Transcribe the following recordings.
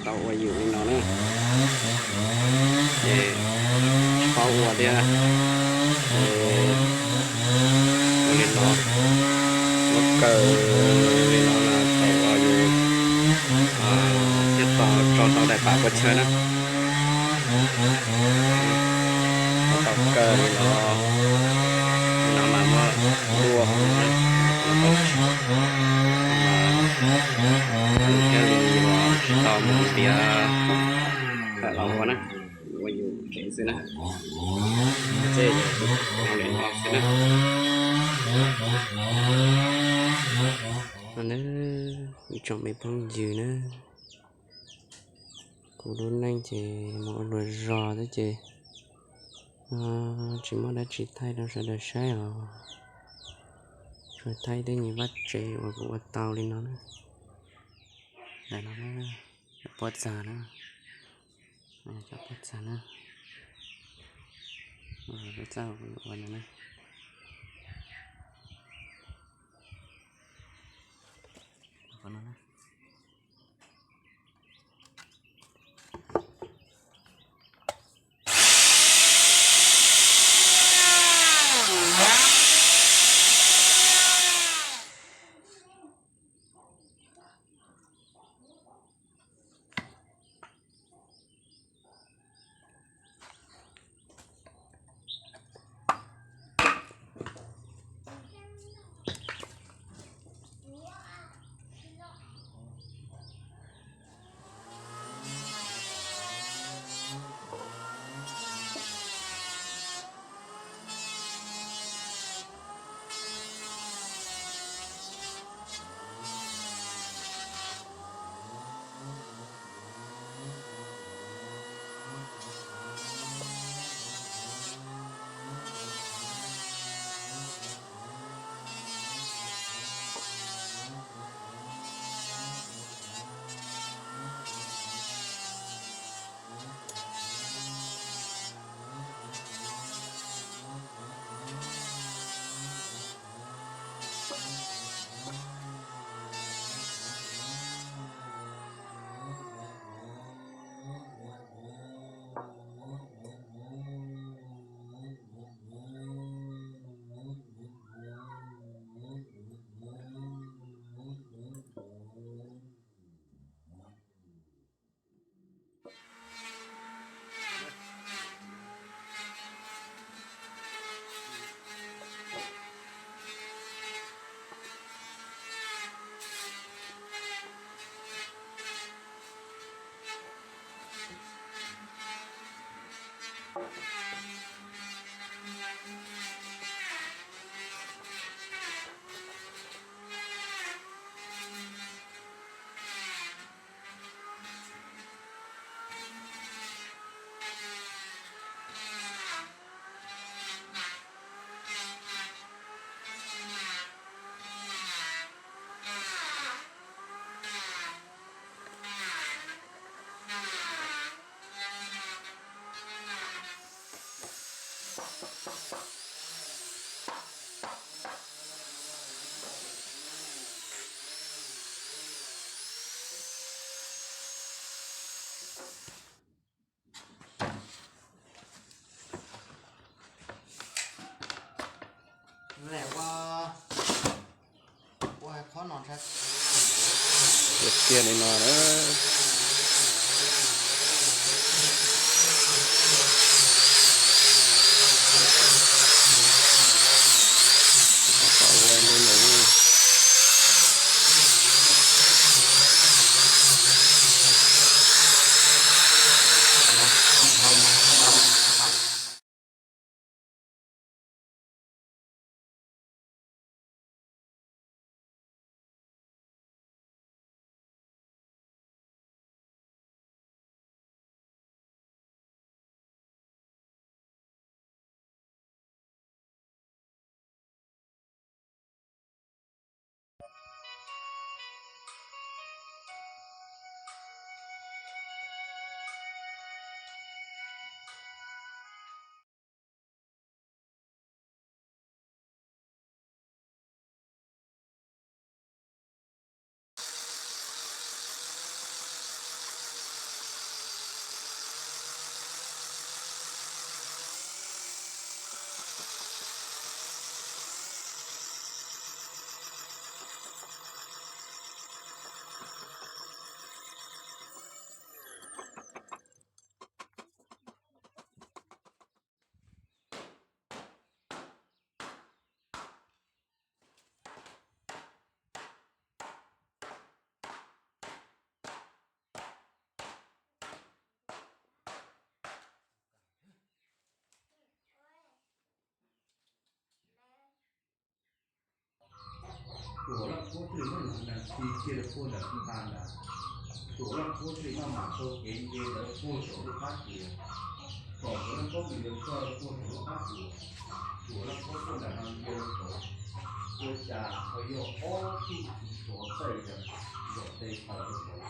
Tau ua yus li no na, ces tsis paub ua thiab, ua li no, muab kaw li no na, tau ua yus thiaj tau tso tau daim pam puas chaw na. Tau kaw li no, li no mas muab dua hauv no na, thiaj li tsis tau mus tiav hawm los ua na, ua yus tsev xwb na. Ces li no xwb na. No na, ib tsoom me phooj ywg na, kuv lub neej ces mus ua luam zos thiab ces tsis muaj dab tsi thaij rau sawv daws saib os. Tsuas thaij tej nyuag vaj tsev uas kuv ua tau li no na. Ntawm no na, cov pob txha na, cov pob txha na, pob txha kuv yuav ua no na. Tiag tiag li no na. Tuam Leej Kuab thiaj li muab nws hauv nab txi cia rau puag nram kwj ha ntawd. Tuam Leej Kuab thiaj li maj mam taug kev nce ntawd puag saum lub qab tsuas. Thaum Tuam Leej Kuab mus yuav koj puag saum lub qab tsuas, Tuam Leej Kuab tuaj nram no ntsia rau saud, ua cas ho yog ob tug tsov txaij zaum tes taw rau saud.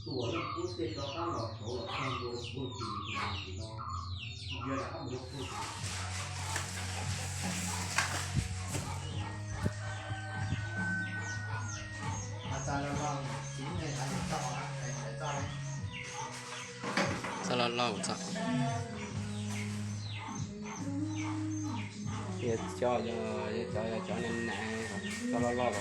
Tuam Leej Kuab thiaj rov qab los saud los txog ntua puag tim tus no, ntsia rov qab mus rau puag tim Txog los laus txog. Yog cov, yog cov, yog cov nas nas, txog los laus.